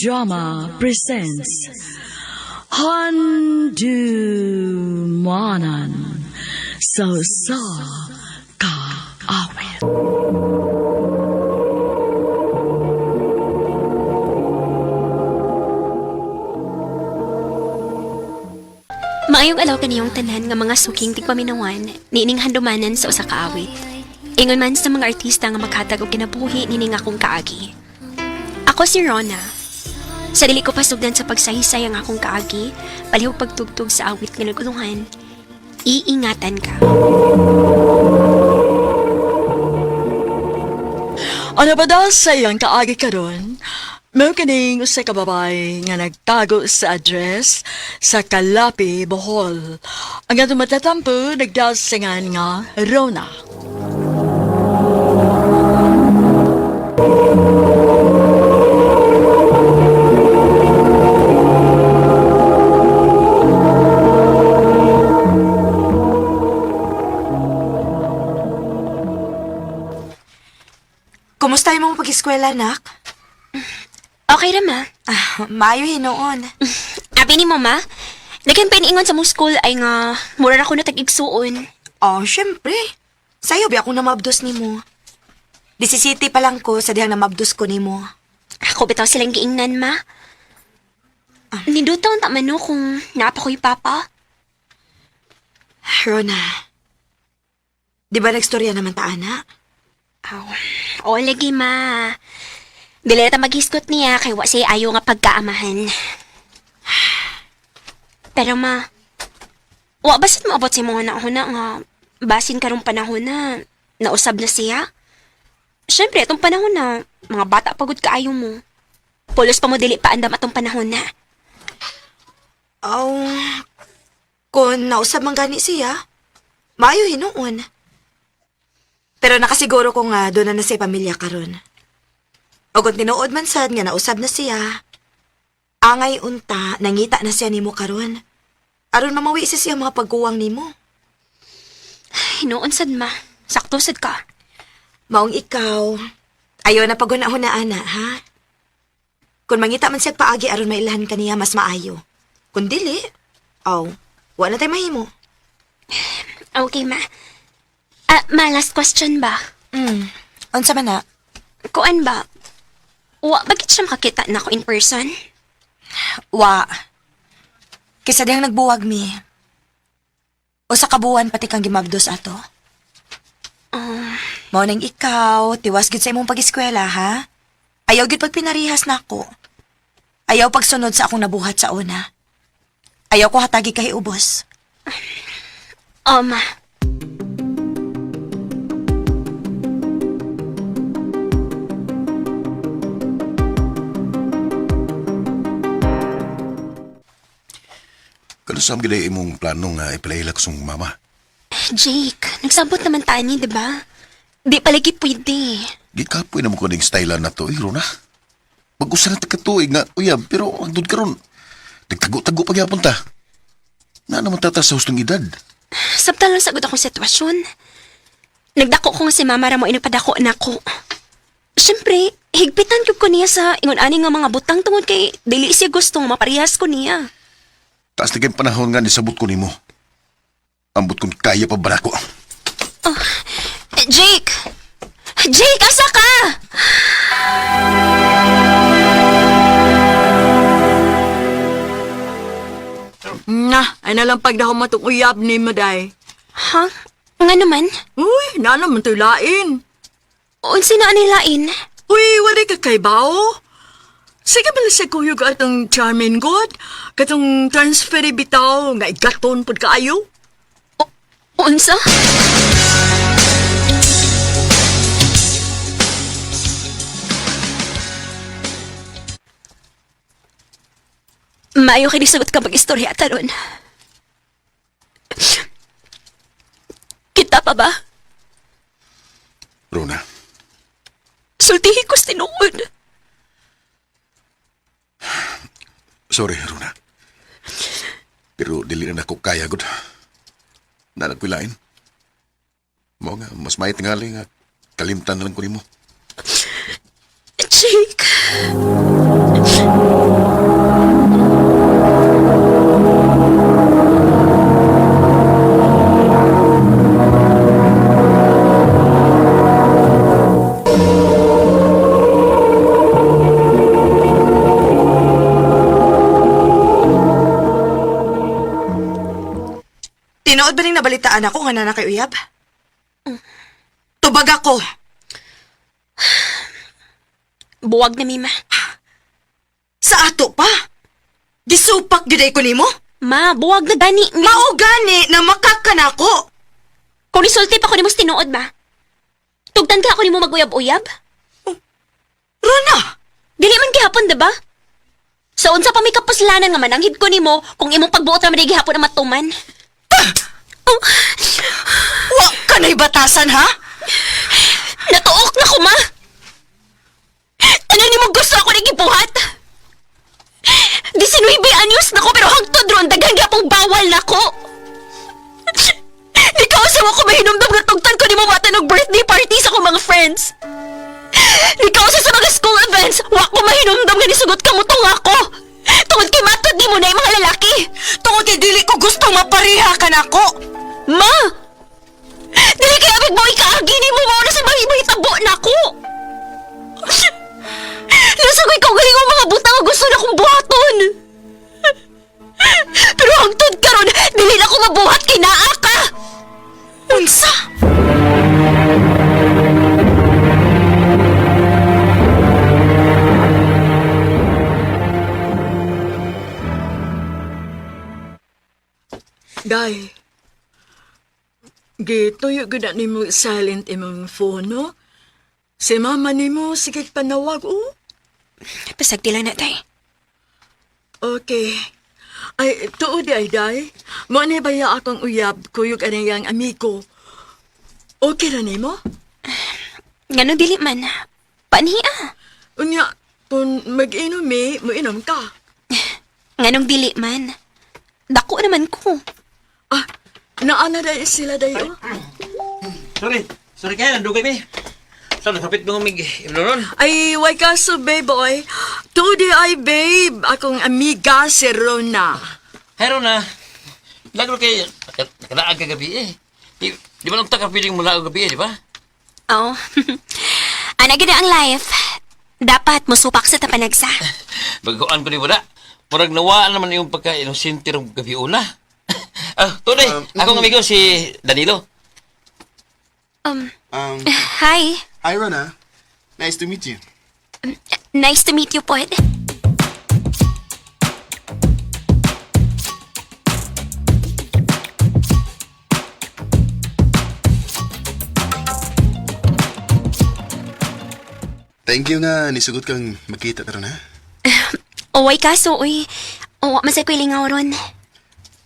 Drama presents Handumanan sa Usa Ka Awit. Maayong alaw kaniyong tanan nga mga suking tigpaminawan niining handumanan sa usa ka awit. Ingon man sa mga artista nga maghatag og kinabuhi nining akong kaagi. Ako si Rona. Sa dili ko pasugdan sa pagsaysay ang akong kaagi, palihog pagtugtog sa awit nga nagulungan, iingatan ka. Ano ba daw sa iyang kaagi karon? Mao kining usa ka babae nga nagtago sa address sa Kalapi, Bohol. Ang atong matatampo nagdasingan nga Rona. Kumusta yung mga pag-eskwela, nak? Okay ra ma. Ah, maayo hinuon. Abi ni mo ma, naging piniingon sa mong school ay nga mura ra ko na tag-igsuon. Oh, syempre. Sayo ba akong namabdos nimo? Disisiti pa lang ko sa dihang namabdos ko nimo. Ako bitaw silang giingnan ma. Nindutaw ta man no kung naapa ko'y papa. Rona, di ba nagstorya naman ta, ana? Aw, oo lagi ma. Dili na ta maghisgot niya kay wa siya ayo nga pagkaamahan. Pero ma, wa basit maabot sa imong huna nga basin karong panahon na nausab na siya. Siyempre, atong panahon na mga bata pagod kaayo mo. Pulos pa mo dili pa andam atong panahon na. Oh, kung nausab man gani siya, maayo hinuon. Pero nakasiguro ko nga doon na na siya pamilya karon. O kung tinuod man sad nga nausab na siya, angay unta, nangita na siya nimo karon. Aron mamawi siya siya mga pagkuwang nimo. Hinuon sad ma. Sakto sad ka. Maong ikaw, ayaw na pagunahuna ana, ha? Kung mangita man siya paagi aron mailhan kaniya mas maayo. Kung dili, aw, wa na tay mahimo. Okay ma. Ah, ma, last question ba? Unsa man na? Kuan ba? Wa, bakit siya makakita na ako in person? Wa. Kaysa dihang nagbuwag mi. O sa kabuan pati kang gimabdos ato. Mao nang ikaw, tiwas gid sa imong pag-eskwela, ha? Ayaw gid pagpinarihas nako. Ayaw pagsunod sa akong nabuhat sa una. Ayaw ko hatagi kay ubos. Oh, ma. Kano sa gid imong plano nga ipalailak sa mong mama? Jake, nagsabot naman tani, di ba? Di palagi pwede. Gikapoy na mo ko ning stylan na to, eh, Rona. Pag-usa na katuig nga, uyab, pero hangtod karon nagtago-tago pa gyapon ta. Na naman tata sa hustong edad. Sabta lang sagot akong sitwasyon. Nagdako ko nga si mama ra mo inagpadako na ko. Siyempre, higpitan ko niya sa ingon ani nga mga butang tungod kay dili siya gusto nga maparehas ko niya. Taas na kayong panahon nga nisabot ko nimo. Ambot kung kaya pa ba nako. Eh, Jake! Jake, asa ka? Na, ay nalang pagdahom matong uyab ni Maday. Ha? Nga naman? Uy, na naman to'y lain. Unsa na anilain? Uy, wala ka kay bao. Sige pala sa kuyog atong charming god. Katong transfer bitaw nga igaton pud kaayo. Unsa? Maayo kay sagot ka mag-istorya taron. Kita pa ba? Rona, Sultihi ko sa tinuod. sorry, Rona. Pero dili na nako kaya gud. Nalag ko'y lain. Mao nga, mas may tingali nga kalimtan na lang ko nimo. Jake. Tinuod ba ning nabalitaan ako nga nana kay uyab? Tubag ako. Buwag na mi, ma. Sa ato pa. Gisupak gyud ay ko nimo. Ma, buwag na gani mi. Mao gani na makaka nako. Kung isulti pa ko nimo sa tinuod, ma. Tugtan ka ako nimo maguyab-uyab? Rona, Dili man gihapon, diba? Sa unsa pa may kapuslanan nga mananghid ko nimo kung imong pagbuot ra man di gihapon ang matuman. Oh, wa ka na'y batasan ha? natuok na ko, ma. Tanan nimo gusto ako ni gibuhat. 19 anyos na ko pero hangtod ron daghan gyapong bawal nako. Di ka usawa ko mahinumdum nga tugtan ko nimo matan og birthday party sa akong mga friends. Di ka usa sa mga school events, wa ko mahinumdum nga nisugot ka mo ako. Tungod kay matod nimo na yung mga lalaki. Tungod kay dili ko gustong mapareha ka nako. Ma! Dili kay abig mo ikaagi nimo mao na sa mahitabo nako. Nasa ko'y kaugalingong mga butang nga gusto na kong buhaton. Pero hangtod karon, dili na ko mabuhat kay naa ka. Unsa? Day, gituyo gud na nimo silent imong phone, no? Si mama nimo sige panawag, oh. Pasagdi lang na, tay. Okay. Ay, tuod ay, day. Mo ni baya akong uyab, kuyog aniyang amigo. Okay ra nimo? Ngano dili man. Panhi ah. Unya, kung mag-inom eh, moinom ka. Nganong dili man. Dako naman ko. Ah, naana day sila day, oh. Sorry. Sorry kayo, nandugay mi. Sa nasapit mo mig imnoron. Ay, way kaso, babe, oy. Tuod ay, babe, akong amiga si Rona. Pero na, lagro kay nakalaag kagabi eh. Di ba nung taka feeling mo laag gabi eh, di ba? Oh. Ana gid ang life. Dapat musupak sa tapanagsa. Baguan ko ni wala. Murag nawaan naman yung pagka-inosente rong gabi una. Ah, tunay, akong amigo si Danilo. Hi. Hi, Rona. Nice to meet you. Nice to meet you, Pod. Thank you nga nisugot kang magkita ta, Rona. Uway kaso, uy. Uwa man sa ko'y lingaw ron.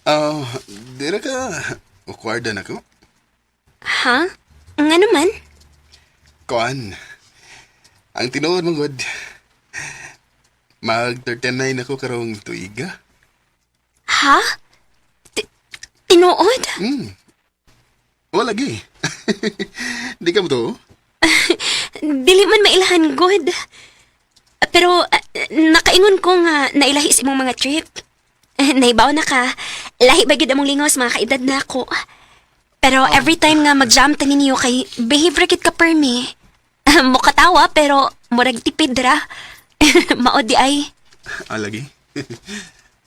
Oh, dira ka awkward na ko. Ha? Nga naman? Kuan. Ang tinuod mo god. Mag 39 ako karong tuiga. Ha? Tinuod? Wala gi. Di ka mo to? Dili man mailhan, good. Pero nakaingon ko nga nailahi sa imong mga trip. Naibaw na ka. Lahi ba gid among lingaw sa mga kaedad na ako. Pero every time nga mag-jam ta ninyo kay behave ra gid ka permi. Mukatawa pero murag tipid ra. Mao di ay. Ah, lagi.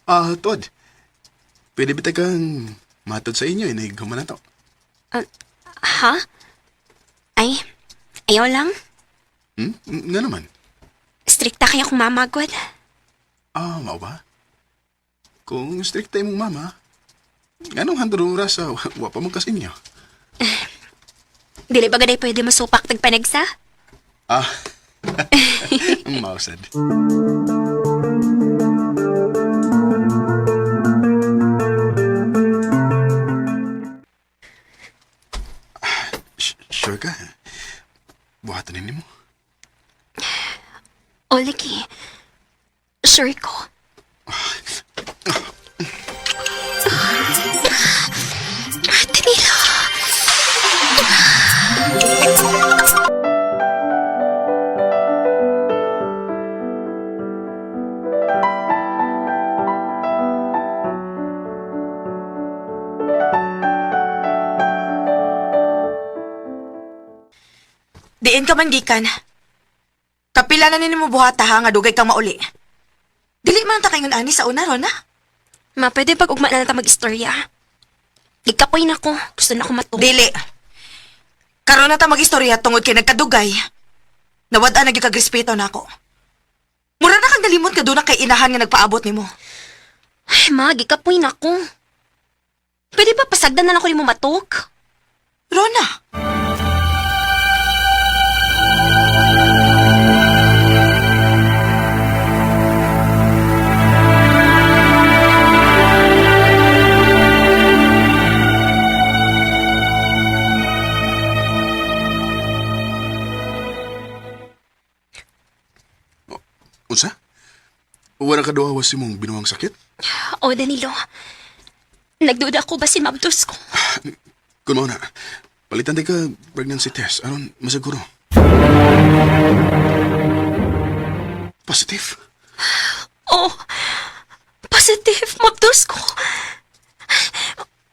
Ah, Tod. Pwede ba kang matod sa inyo eh, nahighuman na to. Ha? Ay, ayaw lang. Hmm? Nga naman. Strikta kaya akong mama, God. Ah, mao ba? Kung strict tayo mong mama, anong handro oras sa wa pa man kas inyo? Dili ba gaday pwede masupak tagpanagsa? Ah, mausad. Sure ka? Buhatan ninyo mo. O, lagi. Sure ko. Danilo. Diin ka man gikan. Kapila na nimo buhata ha nga dugay kang mauli. Dili man ta kaingon ani sa una Rona. Ma, pwede pag ugma na lang ta mag-istorya. Gikapoy na ko. Gusto na ko matulog. Dili. Karon na ta magistorya tungod kay nagkadugay. Nawad-an na gyud kag respeto nako. Mura na kang nalimot nga doon na kay inahan nga nagpaabot nimo. Ay, ma, gikapoy na ko. Pwede ba pasagdan na lang ko nimo matok? Rona. Unsa? Wala ka duha si mong binuang sakit? O, Danilo. Nagduda ako ba si mabdos ko? Kung mao na, palitan di ka pregnancy test. Aron, masiguro. Positive. Oh, positive, mabdos ko.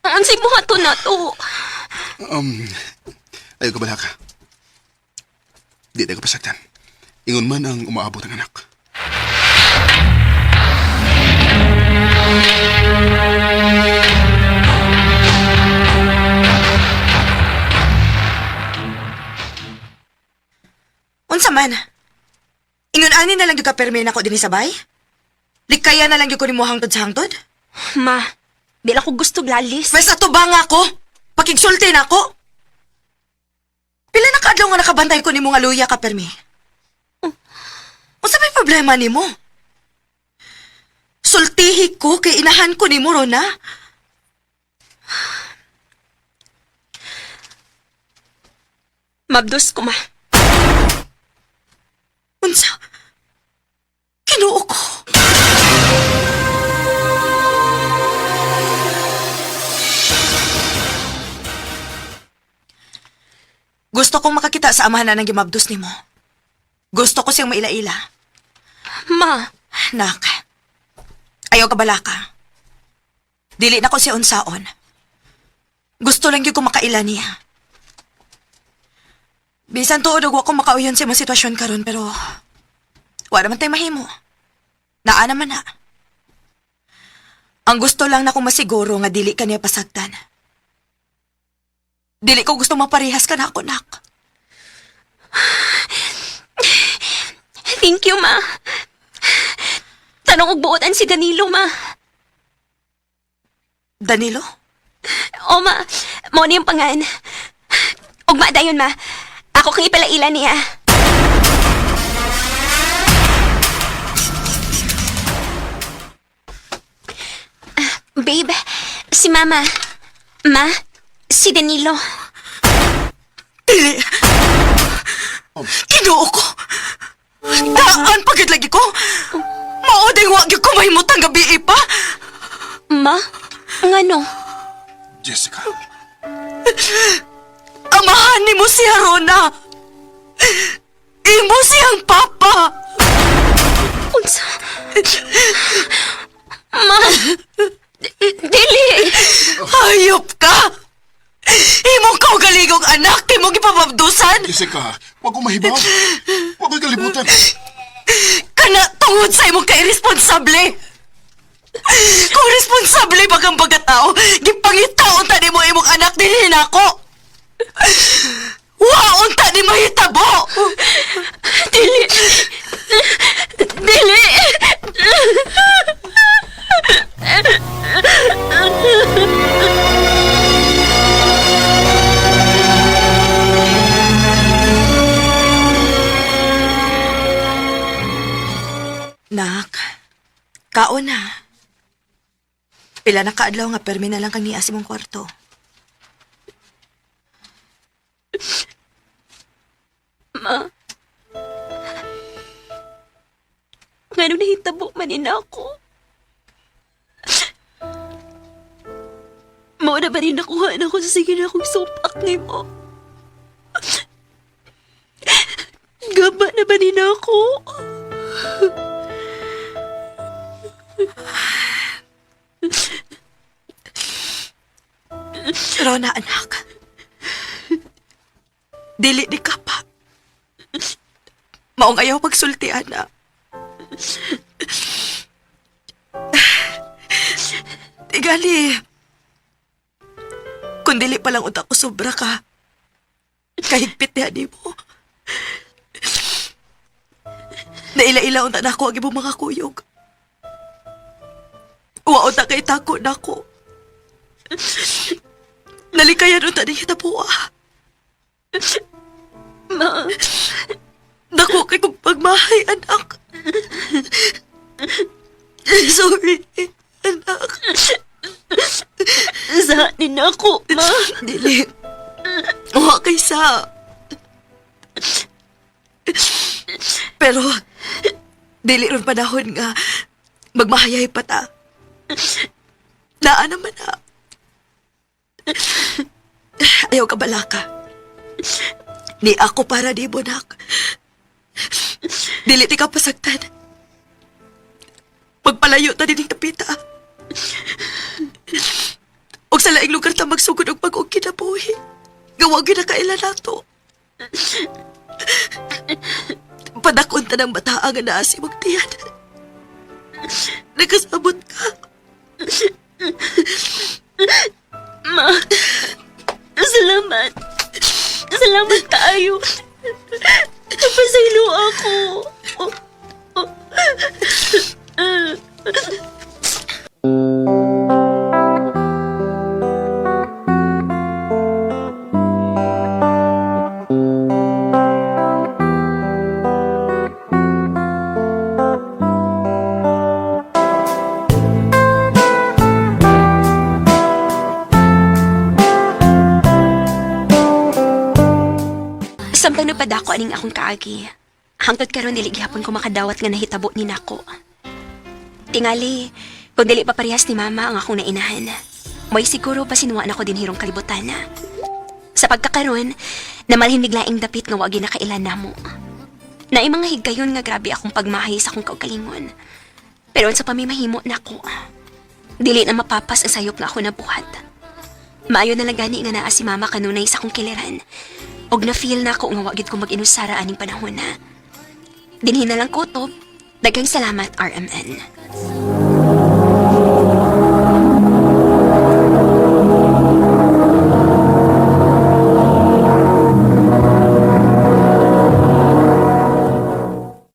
Unsay buhaton na to? Um, ayaw ka balaka. Di na ka pasagdan. Ingon man ang umaabot ang anak. Unsa man? Ingon ani na lang gyud ka permi nako dinhi sa bay? Likaya na lang gyud ko nimo hangtod sa hangtod? Ma, di lang ko gusto lalis. Pwes ato ba nga ako? Pakigsulti na ako? Pila na kaadlaw nga nakabantay ko nimo nga luya ka permi? Unsa may problema nimo? Sultihi ko kay inahan ko nimo Rona. Mabdos ko, ma. Unsa? Kinuo ko. Gusto kong makakita sa amahan na ng gimabdos nimo. Gusto ko siyang maila-ila. Ma, Nak, ayaw ka balaka. Dili na ko siya unsaon. Gusto lang gyud ko makaila niya. Bisan tuod og wa ko makauyon sa imong sitwasyon karon pero wa naman tay mahimo. Naa naman na. Ang gusto lang na kong masiguro nga dili ka niya pasagdan. Dili ko gusto maparehas ka na ako, nak. Thank you, ma. Tanong og buotan si Danilo, ma. Danilo? O, ma. Mao ni yung pangan. Ug ma dayon, ma. Ako kang ipalaila niya. Ah, babe, si Mama. Ma, si Danilo. Dili. Ginoo ko. Daan pagid lagi ko. Mao day wa gyud ko mahimutang gabi pa. Ma, ngano? Jessica, Amahan nimo si Rona. Imo siyang papa. Unsa? Ma, dili. Hayop ka. Imong kaugaligong anak, imong gipababdusan. Jessica, wag ko mahibaw. Wag ko'y kalibutan. Kana tungod sa imong kairesponsable. Kung responsable ba kang pagkatao, gipangitaon ta nimo imong anak dinhi nako. Waon ta ni mahitabo. Dili. Dili. Nak, kaon na. Pila na kaadlaw nga permi na lang kang niya sa imong kwarto. Ma. Ngano nahitabo man ni ako? Mao na ba rin nakuha na ako sa sige na akong supak ni mo? Gaba na ba rin ako? Rona, anak. Dili di ka pa. Maong ayaw pagsulti, anak. Tigali. Kung dili pa lang unta ko sobra ka, kahigpit niya di mo. Naila-ila unta na ako ang imong mga kuyog. Wa unta kay tako nako. Nalikayan unta ni hitabuha. Ma, Dako kay kong pagmahay, anak. Sorry, anak. sa ni nako, ma. Dili. Wa kay sa. Pero, dili ron panahon nga magmahayay pa ta. Naa naman na. Ayaw ka balaka. Ni ako para di mo, nak. Dili ti ka pasagtan. Magpalayo ta dining tapita. Og sa laing lugar ta magsugod og bag-ong kinabuhi. Gawa gyud na kaila nato. Padakon ta ng bataa nga naa si Magtiyan. Nagkasabot ka. Ma, salamat. Salamat kaayo. Napasaylo ako. Samtang napadako aning akong kaagi. Hangtod karon dili gihapon ko makadawat nga nahitabo ni nako. Tingali, kung dili pa parehas ni mama ang akong nainahan. May siguro pasinwa na ko din hirong kalibutan. Sa pagkakaron, namalhin biglaing dapit nga wagi na kailan namo. Naay mga higayon nga grabe akong pagmahay sa akong kaugalingon. Pero unsa pa may mahimo nako. Dili na mapapas ang sayop nga ako nabuhat. Maayo na lang gani nga naa si mama kanunay sa akong kiliran. Og na-feel na ako nga wa gid ko mag-inusara aning panahon na. Dinhi na lang kutob. Daghang salamat, RMN.